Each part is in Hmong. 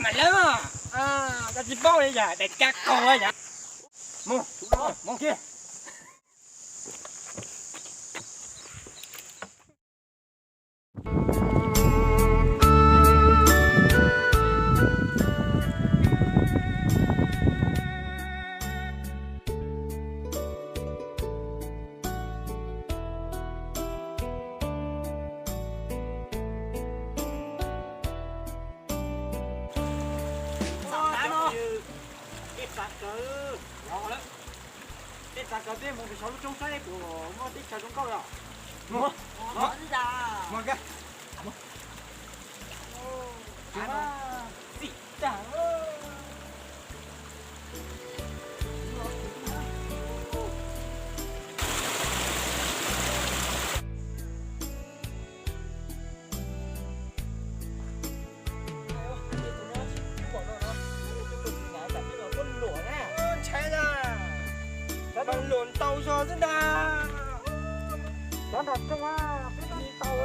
Mas lawv, koj tsis paub li yog daim caj qaug yom. Mus, mus kiag. Tej txav kawv, tej txav kawv peb mus pem saum lub roob saib puas muaj teb chaws zoo nkauj os. Ntshai na, luam ntau zog xwb ntag. Cov nram rooj peb tau li tau.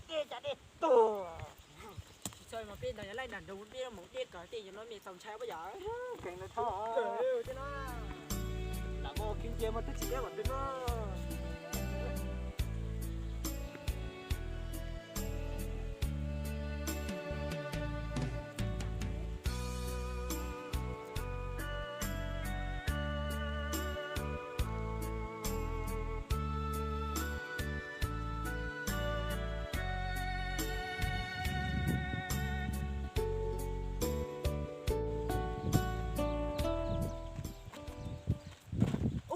Dej cas dej tuag. Tsis txhob mas peb ntawd yog laij nram nroog peb mus deb kawg tej yog no me txaus ntshai puas yog? Kev ntawd tho. Lam muaj khib nce muaj twb tsis deb kom twg no.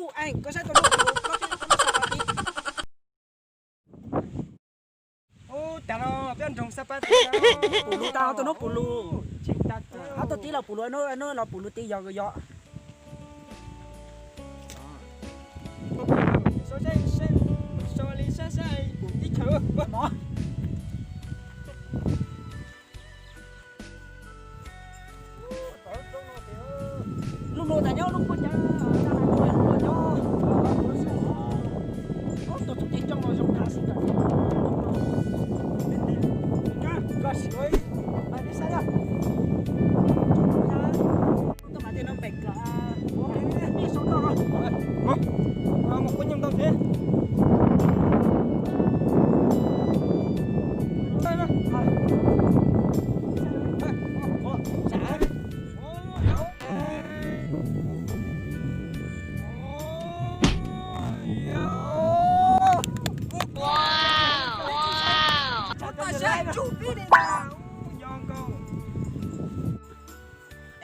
Ub, koj saib tau lub, koj saib tau lub xab pas tib. Ub, tas no peb nroog xab pas tib. Pum lus tas, tau no pum lus. Ob tug tib los pum lus, no los pum lus tib yog yog. Sau li saib saib pum tib chaws mov. Lub no tas nyob lub puag cas, lub no nyob. Tus txuj ci coj los zoo tas xwb tas. Koj sim ua ib, ua ib saib na. Tau mas tej no npem kom, ua npem nej sau tau los. Mus, mus quab nyooj ntau thiab.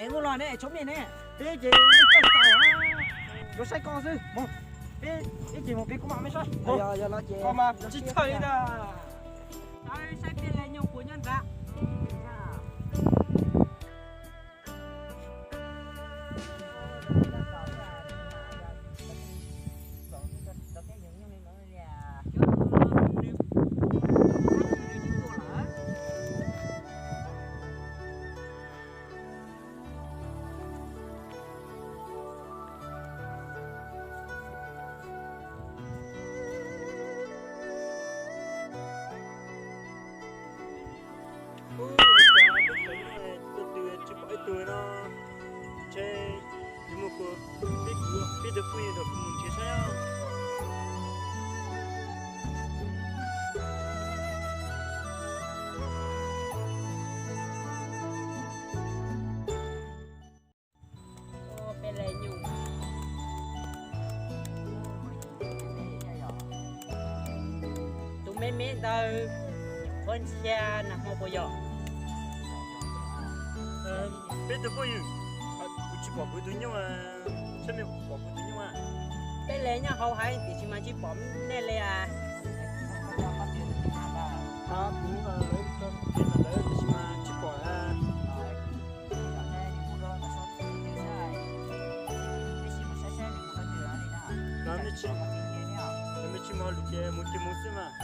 Es mus los ne, tshov mej ne. Peb ces koj xav yuav saib koj xwb. Mus, peb ib chim mus peb kuv mam mej saib. Koj mas tsis txhawj li ntag. Saib peb le nyuag puas nyob ntag. Ub, ua cas peb cov nyob tuaj twg tsis pom ib tug no, ntshe yus mus kuv peb kuv peb tug phooj ywg ntawm kuv mus nrhiav saib. Peb le nyuj. Me ntawd, koj ntsia nag hmo puas yog? Peb tug phooj ywg, kuv tsis pom kuv tus nyuj, saib mej pom kuv tus nyuj. Peb le nyob hauv haiv tiam sis mas tsis pom nej le. Kuv lawv tiam sis mas tsis pom. Mej tsis, mej tsis mus lwm ces mus kiag mus xwb mas.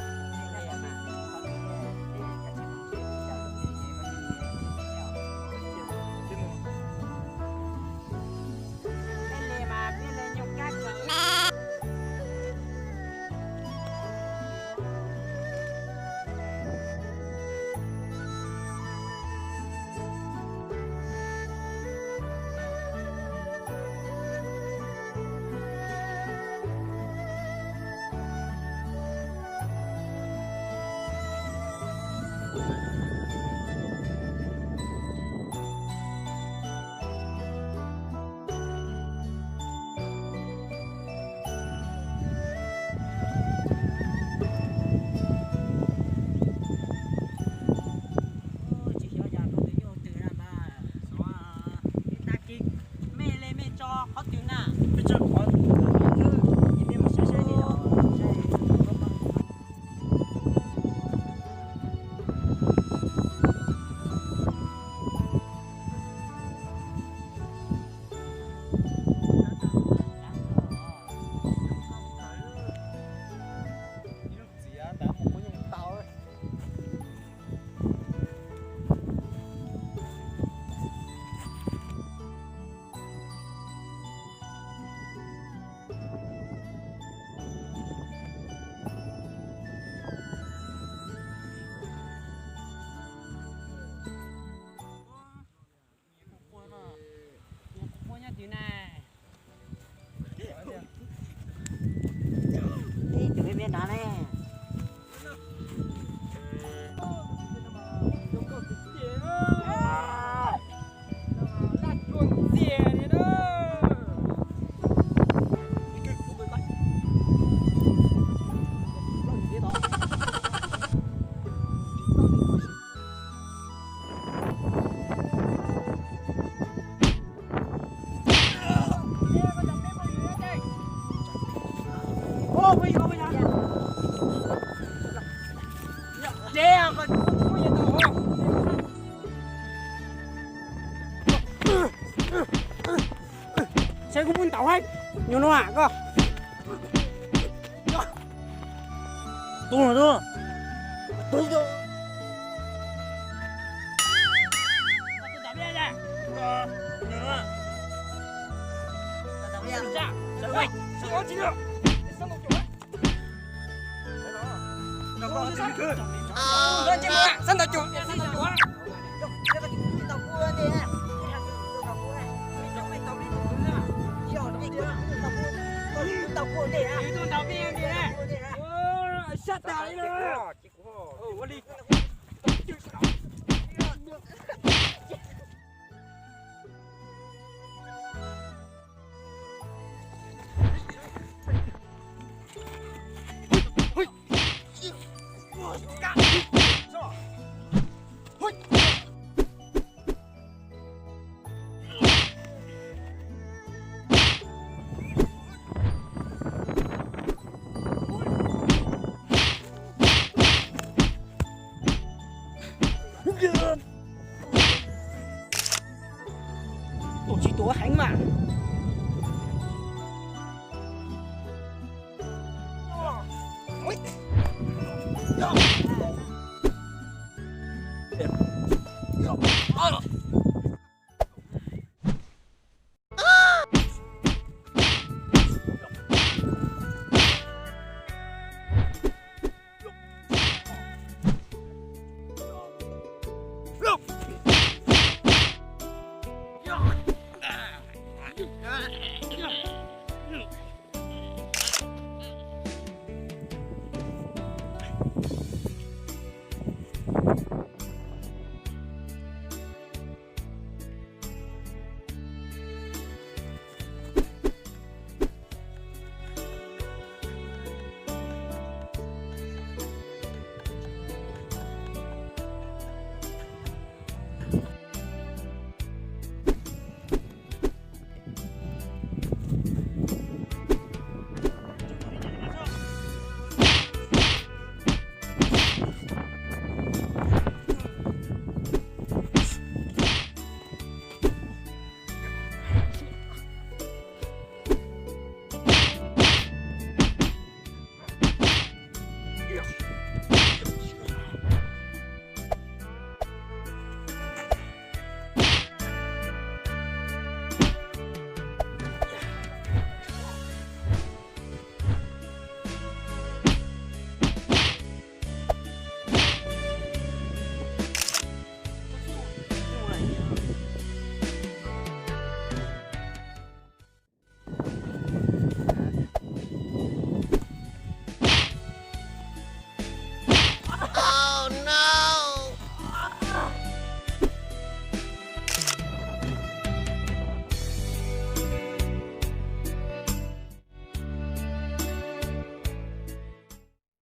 Tsis xyov yog koj tus nyuj twg na mas. Tag kis mej le mej tso qhov twg na? Mej tso qhov twg, mej mus saib saib li os. Ib tug me me nrad ne. Saib kuv muab ntaus hab, nyuag no koj. Tus no tus. Sab ntaus cuag, sab ntaus cuag. Sab tas li no. Tuaj tsis tuaj heev mas.